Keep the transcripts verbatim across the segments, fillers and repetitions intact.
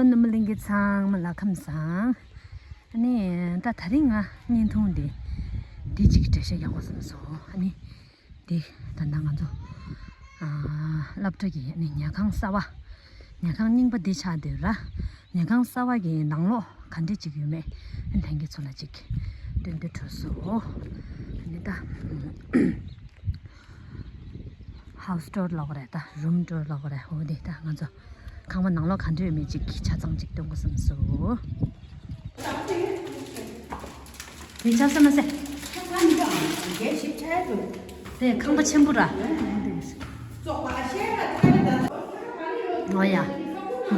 རྣམ་པ་ལྷན་རྒྱས་ཚང་མ་ལ་ཁམས་བཟང་། ཨ་ནི་ད་དེ་རིང་ང་བརྙན་ཐུང་འདི་འདི་གཅིག་འགྲེལ་བཤད་རྒྱག་དགོས་བསམ་སོང་། ཨ་ནི་འདི་ད་ལྟ་ང་ཚོ་ཨ་སློབ་གྲྭ་གི་ཨ་ནི་ཉལ་ཁང་གསར་བ། ཉལ་ཁང་རྙིང་པ་འདི་ཆགས་བསྡད་ཡོད་ར། ཉལ་ཁང་གསར་བ་གི་ནང་ལོགས་ག་འདྲས་ཅིག་ཡོད་མེད་ཨ་ལྷན་རྒྱས་ཚོ་ལ་ཅིག་སྟོན་འདོད་བྱུང་སོང་། ཨ་ནི་ད་ཧའུ་སི་ཊོར་ལབ་དགོས་རེད། ད་རུམ་ཊོར་ལབ་དགོས་རེད། འོ་དེ་ད་ང་ཚོ་ཁང་པ་ནང་ལོགས་ག་འདྲ་ཡོད་མེད་ཅིག་ཆ་ཚང་ཅིག་སྟོན་དགོས་བསམ་སོང་། དེ་ཆགས་ས་མ་ཟད། དེ་ཁང་པ་ཆེན་པོ་ར། འོ་ཡ།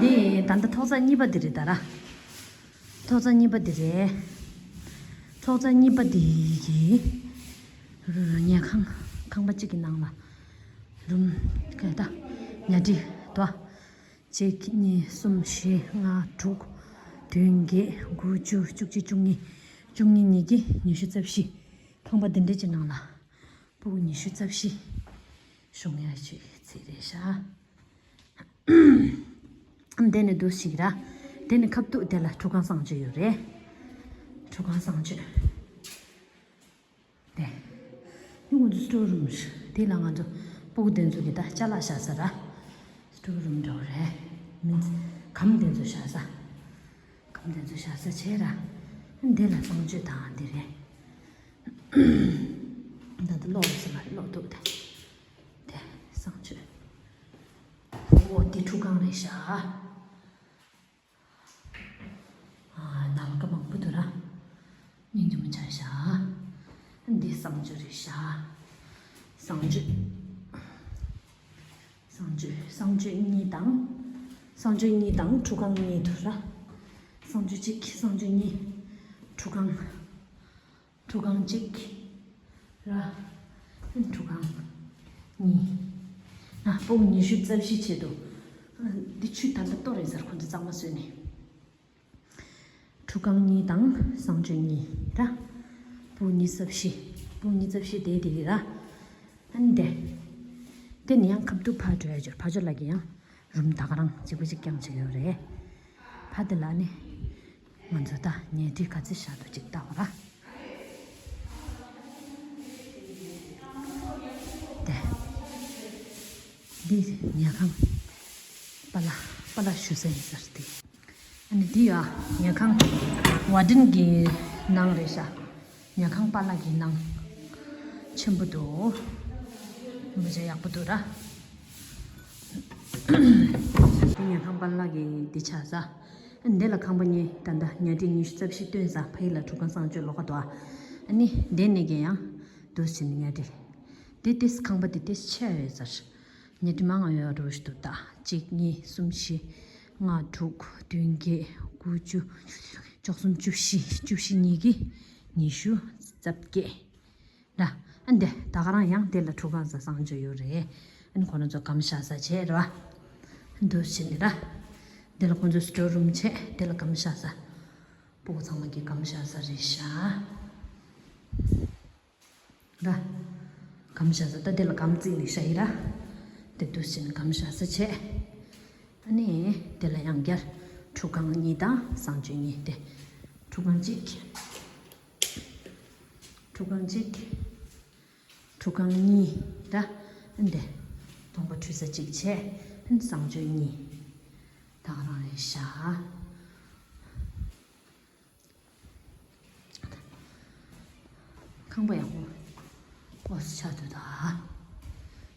འདི་ད་ལྟ་ཐོག་རྩེག་གཉིས་པ་འདི་རེད་ད་ར། ཐོག་རྩེག་གཉིས་པ་འདི་རེད། ཐོག་རྩེག་གཉིས་པ་འདི་གི་ཉལ་ཁང་ཁང་པ་གཅིག་གི་ནང་ལ་རུམ་ག་ད་ཉལ་ཁྲི་དོ། གཅིག་གཉིས་གསུམ་བཞི་ལྔ་དྲུག་བདུན་བརྒྱད་དགུ་བཅུ་བཅུ་གཅིག་བཅུ་གཉིས། བཅུ་གཉིས་ཉིས་ཀྱི་ཉི་ཤུ་རྩ་བཞི། ཁང་པ་འདི་འདྲ་ཅིག་ནང་ལ་ཕྲུ་གུ་ཉི་ཤུ་རྩ་བཞི་ཤོང་ཡ་ཅིག་ཚེ་རེད་ཤག་འདི་ནི་འདུག་ཞིག་ར། འདི་ནི་ཁ་ཐུག་དེ་ལ་ཁྲུས་ཁང་གསང་སྤྱོད་ཡོད་རེད། ཁྲུས་ཁང་གསང་སྤྱོད། དེ། ཡང་ང་ཚོ་སི་ཊོར་རུམ་རེད། དེ་ལ་ང་ཚོ་ཕྲུ་གུ་དེ་ཚོ་གི་ད་ཅ་ལག་བཞག་ས་ར། སི་ཊོར་རུམ་འདྲ་བོ་རེད། མིན་སྒམ་དེ་ཚོ་བཞག་ས། སྒམ་དེ་ཚོ་བཞག་ས་བྱས་ར། འདི་ལ་གསང་སྤྱོད་དང་འདི་རེད། ད་ལྟ་ལོག་ཡོད་ས་མ་རེད། ལོག་འདུག་དེ། དེ་གསང་སྤྱོད། འོ་དེ་ཁྲུས་ཁང་རེད་ཤག་ཨ། ནམ་མཁའ་མང་པོ་འདུག་ར། སྙིང་རྗེ་མོ་ཆགས་ཤག་འདི་གསང་སྤྱོད་རེད་ཤག་གསང་སྤྱོད། གསང་སྤྱོད། གསང་སྤྱོད་གཉིས་དང་། གསང་སྤྱོད་གཉིས་དང་ཁྲུས་ཁང་གཉིས་འདུག་ར། གསང་སྤྱོད་གཅིག་གསང་སྤྱོད་གཉིས། ཁྲུས་ཁང་། ཁྲུས་ཁང་གཅིག་ར། ཁྲུས་ཁང་གཉིས། ཨ། ཕྲུ་གུ་ཉི་ཤུ་རྩ་བཞི་ཆེད་དུ། འདི་ཆུ་ད་ལྟ་གཏོར་རེད་ཟེར། ཁོ་ཚོ་གཙང་མ་བཟོས་ནས། ཁྲུས་ཁང་གཉིས་དང་གསང་སྤྱོད་གཉིས་ར། ཕྲུ་གུ་ཉི་ཤུ་རྩ་བཞི། ཕྲུ་གུ་ཉི་ཤུ་རྩ་བཞི་དེ་དེ་རེད་ར། ཨ་ནི་དེ། དེ་ནི་ཡང་ཁ་ཐུག་ཕར་འགྲོ་ཡ་འབྱོར། ཕར་ཕྱོགས་ལ་གི་ཡང་རུམ་ད་ག་རང་གཅིག་པ་གཅིག་རྐྱང་ཅིག་ཡོད་རེད། ཕ་དེ་ལ་ནི། ང་ཚོ་ད་ཉལ་ཁྲི་ག་ཚོད་བཞག་འདུག་ཅིག་ལྟ་བ་ར། དེ། འདི་ཉལ་ཁང་། པ་ལགས། པ་ལགས་བཞུགས་ས་ཡིན་ས་རེད་དེ། ཨ་ནི་འདི་ཡ་ཉལ་ཁང་། ཝར་ཌེན་གྱི་ནང་རེད་ཤག་ཉལ་ཁང་པ་ལགས་ཀྱི་ནང་། ཆེན་པོ་འདུག་མི་ཆ་ཡག་པོ་འདུག་ར། འདི་ཉལ་ཁང་པ་ལགས་ཀྱི་འདི་ཆགས་ས། འདི་ལ་ཁང་པ་གཉིས། ད་ལྟ་ཉལ་ཁྲི་ཉི་ཤུ་རྩ་བཞི་བཏོན་ས། ཕ་ཡི་ལ་ཁྲུས་ཁང་གསང་སྤྱོད་ལོགས་ཀ་འདུག་ཨ་ནི་འདི་ནས་ཀྱི་ཡང་འདུག་ཟིན་ཉལ་ཁྲི། འདི་ཏིས་ཁང་པ་འདི་ཏིས་ཆེ་ཡོད་ས་རེད། ཉལ་ཁྲི་མང་ང་ཡོད་རོ་ཞིག་འདུག་ད་གཅིག་གཉིས་གསུམ་བཞི་ལྔ་དྲུག་བདུན་བརྒྱད་དགུ་བཅུ། བཅུ་གསུམ་བཅུ་བཞི། བཅུ་བཞི་ཉིས་ཀྱི་ཉི་ཤུ་རྩ་བརྒྱད་ར། ཨ་འདི་ད་ག་རང་ཡང་དེ་ལ་ཁྲུས་ཁང་ས་གསང་སྤྱོད་ཡོད་རེད། ཨ་ནི་ཁོ་རང་ཚོ་སྒམ་བཞག་ས་བྱས་ར། འདུག་ཟིན་ར། དེ་ལ་ཁོ་ཚོ་སི་ཊོར་རུམ་བྱས། དེ་ལ་སྒམ་བཞག་ས། ཕྲུ་གུ་ཚང་མ་གི་སྒམ་བཞག་ས་རེད་ཤག་ར། སྒམ་བཞག་ས། ད་དེ་ལ་སྒམ་བརྩིགས་ནས་བཞག་ཡིན་ར། དེ་འདུག་ཟིན་སྒམ་བཞག་ས་བྱས། ཨ་ནི་དེ་ལ་ཡང་བསྐྱར་ཁྲུས་ཁང་གཉིས་དང་གསང་སྤྱོད་གཉིས་དེ། ཁྲུས་ཁང་གཅིག་ཁྲུས་ཁང་གཅིག་ཁྲུས་ཁང་གཉིས་ར། ཨ་འདི། སྟོང་པ་ཁྲུས་ས་གཅིག་བྱས། ཨ་གསང་སྤྱོད་གཉིས། ད་ག་རང་རེད་ཤག་ཁང་པ་ཡག་པོ་ཨོ་སི་ཆགས་འདུག་ད།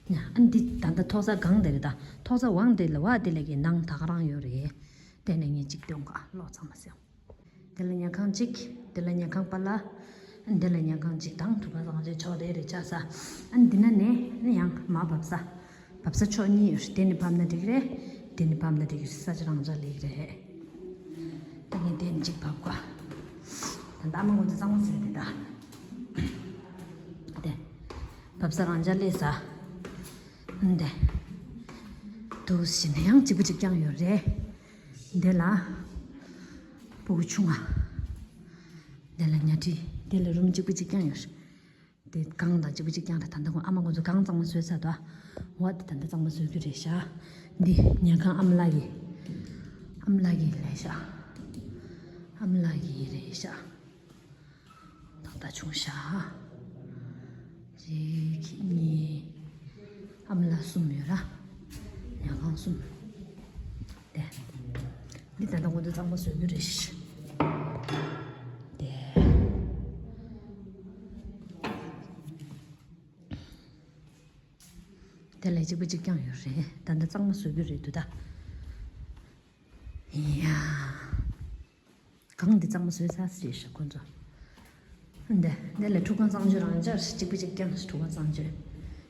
ཉ་ཨ་འདི་ད་ལྟ་ཐོག་ས་སྒང་དེ་རེད་ད། ཐོག་ས་ཝང་དེ་ལ་བ་དེ་ལ་གི་ནང་ད་ག་རང་ཡོད་རེད། དེ་ནས་ངས་གཅིག་སྟོན་ག་ལོག་ཚང་མ་སེམས། དེ་ལ་ཉལ་ཁང་གཅིག་དེ་ལ་ཉལ་ཁང་པ་ལགས། ཨ་འདི་ལ་ཉལ་ཁང་གཅིག་དང་ཁྲུས་ཁང་གསང་སྤྱོད་ཕྱོགས་དེ་རེད་བཅའ་ས། ཨ་འདི་ན་ནས་ནི་ཡང་མ་བབས་ས། བབས་ས་ཕྱོགས་གཉིས་ཡོད། དེ་ནས་བབས་ན་འགྲིག་རེད། དེ་ནས་བབས་ན་འགྲིག་རེད། ས་ཆ་རང་འཇགས་ལེགས་རེད། ད་ངས་དེ་ནས་གཅིག་བབས་ག་ད་ལྟ་ཨ་མ་ཁོང་ཚོ་གཙང་མ་བཟོས་དེ་ད། དེ། བབས་ས་རང་འཇགས་ལེགས་ས། ཨ་འདི། འདུག་ཟིན་ན་ཡང་གཅིག་པ་གཅིག་རྐྱང་ཡོད་རེད། འདི་ལ་ཕྲུ་གུ་ཆུང་ང་། འདི་ལ་ཉལ་ཁྲི། འདི་ལ་རུམ་གཅིག་པ་གཅིག་རྐྱང་ཡོད་རེད། འདི་སྒང་དང་གཅིག་པ་གཅིག་རྐྱང་རེད། ད་ལྟ་ཁོང་ཨ་མ་ཁོང་ཚོ་སྒང་གཙང་མ་བཟོས་ཚར་འདུག་འོ་དེ་ད་ལྟ་གཙང་མ་བཟོ་རྒྱུ་རེད་ཤག་འདི་ཉལ་ཁང་ཨ་མ་ལགས་ཀྱི། ཨ་མ་ལགས་ཀྱི་ལས་ཤག་ཨ་མ་ལགས་ཀྱི་རེད་ཤག་ཏག་ཏག་བྱུང་ཤག་གཅིག་གཉིས། ཨ་མ་ལགས་གསུམ་ཡོད་ར། ཉལ་ཁང་གསུམ། དེ། འདི་ད་ལྟ་ཁོང་ཚོ་གཙང་མ་བཟོ་གི་རེད་ཤག་དེ། དེ་ལས་གཅིག་པ་གཅིག་རྐྱང་ཡོད་རེད། ད་ལྟ་གཙང་མ་བཟོ་གི་རེད་འདུག་ད། ཡ། གང་འདི་གཙང་མ་བཟོས་ཚར་ཟེར་ཤག་ཁོང་ཚོ། འདི་འདི་ལ་ཁྲུས་ཁང་གཙང་བཅོས་རང་འཇགས་གཅིག་པ་གཅིག་རྐྱང་། ཁྲུས་ཁང་གཙང་བཅོས།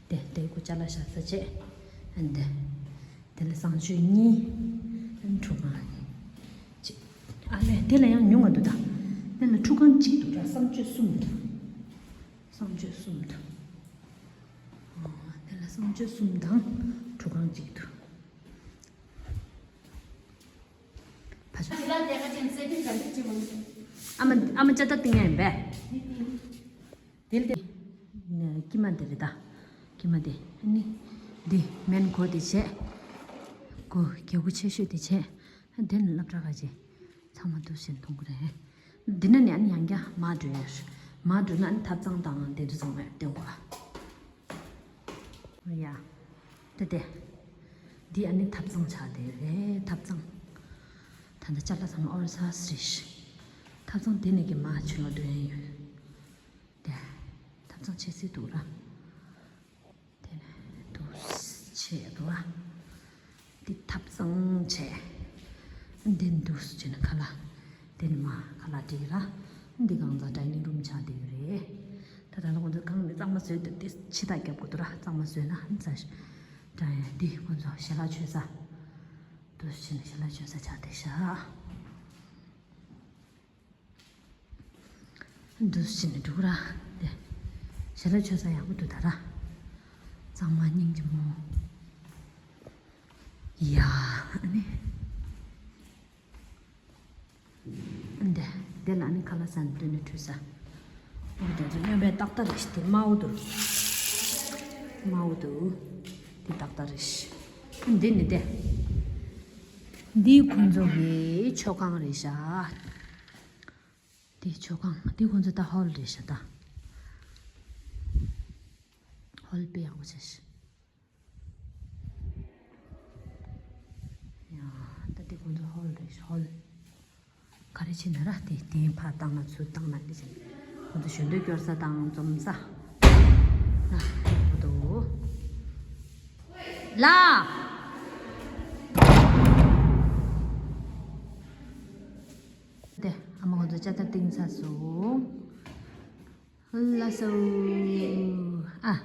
དེ་དེ་ཀུ་ཅ་ལ་བཞག་ས་བྱས། འདི་འདི་ལ་གཙང་བཅོས་གཉིས། ཁྲུས་ཁང་གཅིག་ཨ་ལས་དེ་ལ་ཡང་ཉུང་བ་འདུག་ད། འདི་ལ་ཁྲུས་ཁང་གཅིག་འདུག་ར། གཙང་བཅོས་གསུམ་འདུག་གཙང་བཅོས་གསུམ་འདུག་འདི་ལ་གཙང་བཅོས་གསུམ་དང་ཁྲུས་ཁང་གཅིག་འདུག་ཕ་ཆུ། ཨ་མ་ཨ་མ་ཅ་ད་ཏིང་ཡ་ཡིན་པས། དེ་ལ་དེ། སྐྱི་མ་དེ་རེད་ད། སྐྱི་མ་དེ་ནི། འདི་སྨན་གོ་དེ་བྱས། གོ་རྒྱལ་པོ་ཆེ་ཤོས་དེ་བྱས། དེ་ནི་སློབ་གྲྭ་ག་ཅི། ཚང་མ་འདུ་བཞིན་མཐོང་གི་རེད། འདི་ན་ནི་ཨ་ནི་ཡང་བསྐྱར་མ་འགྲོ་ཡ། མ་འགྲོ་ན་ཨ་ནི་ཐབ་ཚང་དང་དེ་ཚོ་ཚང་མ་སྟོན་དགོས། ཡ། དེ་དེ། འདི་ཨ་ནི་ཐབ་ཚང་ཆགས་བསྡད་རེད། ཐབ་ཚང་། ད་ལྟ་ཅ་ལག་ཚང་མ་ཨོར་ས་སི་རེད། ཐབ་ཚང་དེ་ནས་ཀྱི་མ་ཕྱི་ལོགས་འགྲོ་ཡ་ཡོད། དེ། ཐབ་ཚང་ཆེ་སེ་འདུག་ར། དེ་ནས་འདུག་བྱས་འདུག་ར། འདི་ཐབ་ཚང་བྱས། འདི་འདུག་བྱས་ནས་ཁ་ལག་འདི་ནི་མ་ཁ་ལག་སྒྲིག་ར། འདི་གང་ཟག་ཌའི་ནིང་རུམ་ཆགས་བསྡད་ཡོད་རེད། ད་ད་ལྟ་ཁོང་ཚོ་གང་ནས་གཙང་མ་བཟོས་འདུག་དེ་ཕྱི་ཐག་རྒྱབ་དགོས་འདུག་ར། གཙང་མ་བཟོས་ན་ཚ་ཞིག་འདྲ་ཡ། འདི་ཁོང་ཚོ་ཞལ་ལག་མཆོད་ས། འདུག་བྱས་ནས་ཞལ་ལག་མཆོད་ས་ཆགས་བསྡད་ཤག་འདུག་བྱས་ནས་འདུག་ར། དེ། ཞལ་ལག་མཆོད་ས་ཡག་པོ་འདུག་ད་ར། གཙང་མ་སྙིང་རྗེ་མོ། ཡ། ཨ་ནི། འདི། འདི་ལ་ནི་ཁ་ལག་ཟ་ནས་སྟོན་ནས་ཁྲུས་ས། འོ་དེ་ཚོ་སྨྱོན་པའི་ཏག་ཏག་རེད་ཤག་དེ་དམར་པོ་འདུག་དམར་པོ་འདུག་དེ་ཏག་ཏག་རེད་ཤག་འདི་ནི་དེ། འདི་ཁོང་ཚོ་གི་མཆོད་ཁང་རེད་ཤག་འདི་མཆོད་ཁང་། འདི་ཁོང་ཚོ་ད་ཧོལ་རེད་ཤག་ད། ཧོལ་དཔེ་ཡག་པོ་བྱས་ཤག་ཡ། ད་འདི་ཁོང་ཚོ་ཧོལ་རེད་ཤག་ཧོལ། ག་རེ་བྱས་ན་ར་དེ་གདན་ཕར་བཏང་ན་ཚུར་བཏང་ན་འདི་བྱས་ན། ཁོང་ཚོ་ཞལ་འདོན་སྐྱོར་ས་དང་འཛོམས་ས། ན་འདུག་ལ། དེ་ཨ་མ་ཁོང་ཚོ་ཅ་ད་ཏིང་ཚར་སོང་། ལགས་སོ། ཨ།